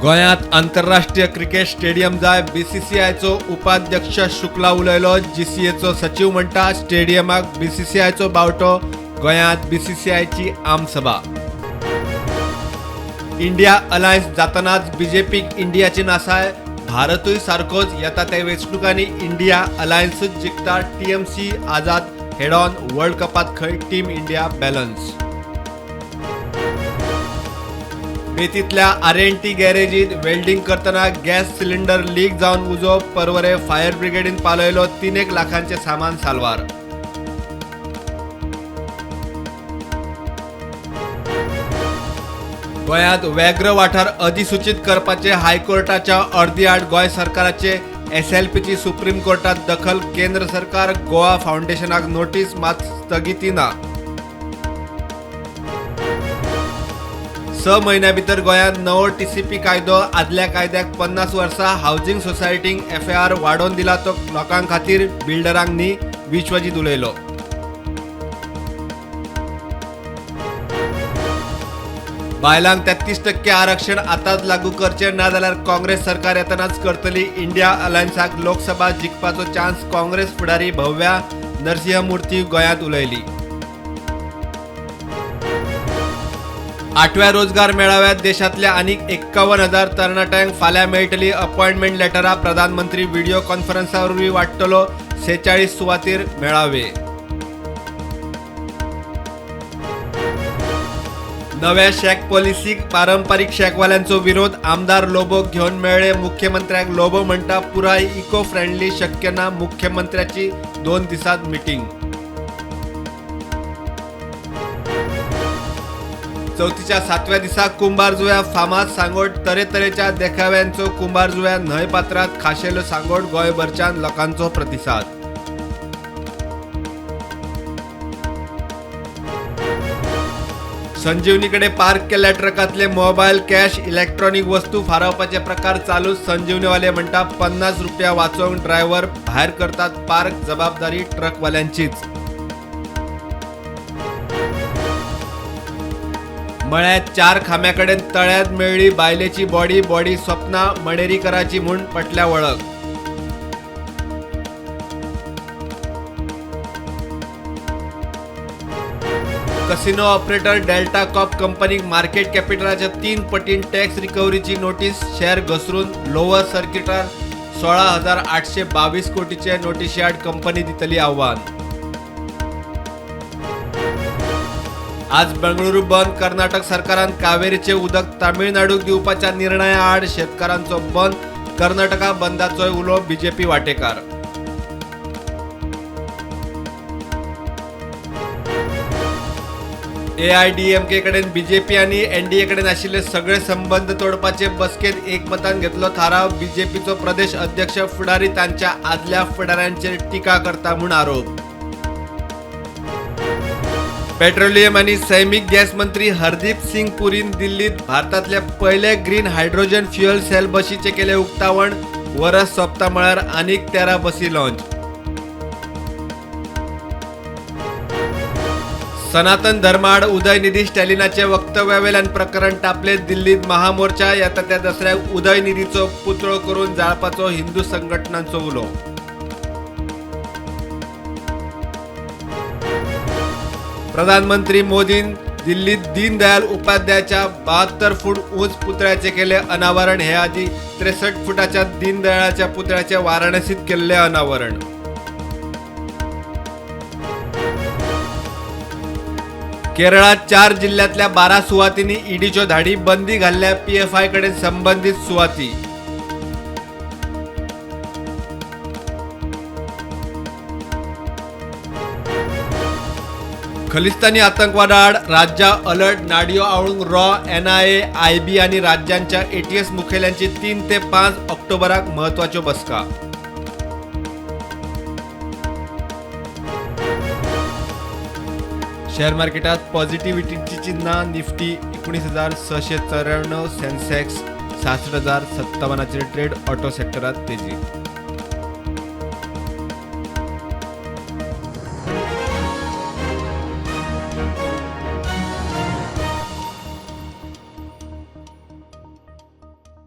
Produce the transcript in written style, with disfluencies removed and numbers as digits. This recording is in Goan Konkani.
गोंयांत आंतरराष्ट्रीय क्रिकेट स्टेडियम जाय, बीसीसीआयचो उपाध्यक्ष शुक्ला उलयलो. जीसीएचो सचीव म्हणटा स्टेडियमाक बीसीसीआयचो बावटो, गोंयांत बीसीसीआयची आमसभा. इंडिया अलायन्स जातनाच बीजेपीक इंडियाची नासाय, भारतूय सारकोच येता त्या वेंचणुकांनी इंडिया अलायन्सूच जिखता. TMC Azad head on, world कपात खंय टीम इंडिया बॅलन्स. बेतींतल्या आरएनटी गॅरेजीत वेल्डिंग करतना गॅस सिलिंडर लीक जावन उजो, पर्वरे फायर ब्रिगेडीन पालयलो, 3 लाखांचे सामान साल्वार. गोंयांत व्याघ्र वाठार अधिसूचीत करपाचे हायकोर्टाच्या अर्दी आड गोंय सरकाराचे एसएलपीची सुप्रीम कोर्टात दखल, केंद्र सरकार गोवा फावंडेशनाक नोटीस, मात स्थगिती ना. 6 म्हयन्या भितर गोंयांत नवो टीसीपी कायदो, आदल्या कायद्याक 50 वर्सां, हावजिंग सोसायटींक एफआर वाडोवन दिला तो लोकां खातीर, बिल्डरांक न्ही, विश्वजीत उलयलो. बायलांक 33% आरक्षण आतांच लागू करचें, ना जाल्यार काँग्रेस सरकार येतनाच करतली. इंडिया अलायन्साक लोकसभा जिखपाचो चान्स, काँग्रेस फुडारी भव्या नरसिंहमूर्ती गोंयांत उलयली. 8व्या रोजगार मेळाव्यात देशांतल्या आनीक 51,000 तरणाट्यांक फाल्यां मेळटली अपॉयंटमेंट लेटरां, प्रधानमंत्री व्हिडिओ कॉन्फरन्सा वरवीं वाडटलो 46 सुवातीर मेळावे. नव्या शॅक पॉलिसीक पारंपारीक शॅकवाल्यांचो विरोध, आमदार लोबोक घेवन मेळ्ळे मुख्यमंत्र्यांक. लोबो म्हणटा पुराय इको फ्रेंडली शक्य ना, मुख्यमंत्र्याची 2 दिसांत मिटींग. चवथीच्या 7व्या दिसा कुंभारजुव्या फामाद सांगोड, तरेतरेच्या देखाव्यांचो कुंभारजुव्या न्हंय पात्रांत खाशेलो सांगोड, गोंयभरच्यान लोकांचो प्रतिसाद. संजीवनीकडे पार्क केल्ल्या ट्रकांतले मोबायल, कॅश, इलेक्ट्रॉनिक वस्तू फारावपाचे प्रकार चालू. संजीवनीवाले म्हणटा 50 रुपया वाचोवंक ड्रायव्हर भायर करतात पार्क, जबाबदारी ट्रकवाल्यांचीच. मळ्यात 4 खांब्याकडेन तळ्यात मेळ्ळी बायलेची बॉडी, बॉडी स्वप्ना मणेरीकराची म्हूण पटल्या वळख. कसिनो ऑपरेटर डेल्टा कॉप कंपनीक मार्केट कॅपिटलाच्या 3 पटीन टॅक्स रिकव्हरीची नोटीस, शेअर घसरून लोअर सर्किटार 16,822 कोटीचे नोटीशी आड कंपनी दितली आव्हान. आज बेंगळुरू बंद, कर्नाटक सरकारान कावेरीचे उदक तामिळनाडूक दिवपाच्या निर्णया आड शेतकारांचो बंद, कर्नाटका बंदाचोय उलो बीजेपी वाटेकार. एआयडीएमके कडेन बीजेपी आनी एनडीए कडेन आशिल्ले सगळे संबंद तोडपाचे बसकेंत एकमतान घेतलो थाराव, बीजेपीचो प्रदेश अध्यक्ष फुडारी तांच्या आदल्या फुडाऱ्यांचेर टिका करता म्हूण आरोप. पेट्रोलियम आनी सैमीक गॅस मंत्री हरदीप सिंग पुरीन दिल्लीत भारतांतले पयले ग्रीन हायड्रोजन फ्युएल सेल बशीचें केलें उक्तावण, वरस सोंपता म्हळ्यार आनीक 13 बसी लॉन्च. सनातन धर्माआड उदयनिधी स्टॅलिनाचे वक्तव्यावेल्यान प्रकरण तापले, दिल्लीत महामोर्चा, येता त्या दसऱ्याक उदयनिधीचो पुतळो करून जाळपाचो हिंदू संघटनांचो उलो. प्रधानमंत्री मोदीन दिल्लीत दीनदयाल उपाध्यायाच्या 72 फूट उंच पुतळ्याचे केले अनावरण, हे आदी 63 फुटाच्या दीनदयाळाच्या पुतळ्याचे वाराणसीत केल्ले अनावरण. केरळात 4 जिल्ह्यांतल्या 12 सुवातींनी ईडीच्यो धाडी, बंदी घाल्ल्या पीएफआय कडेन संबंदीत सुवाती. खलिस्तानी आतंकवादाआड राज्यां अलर्ट, नाडयो आवळूंक रॉ, एनआयए, आयबी आनी राज्यांच्या एटीएस मुखेल्यांची 3 ते 5 ऑक्टोबराक म्हत्वाच्यो बसका. शेअर मार्केटात पॉझिटिव्हिटीची चिन्हां, निफ्टी 19,694, सेन्सेक्स 66,057 ट्रेड, ऑटो सेक्टरात तेजी.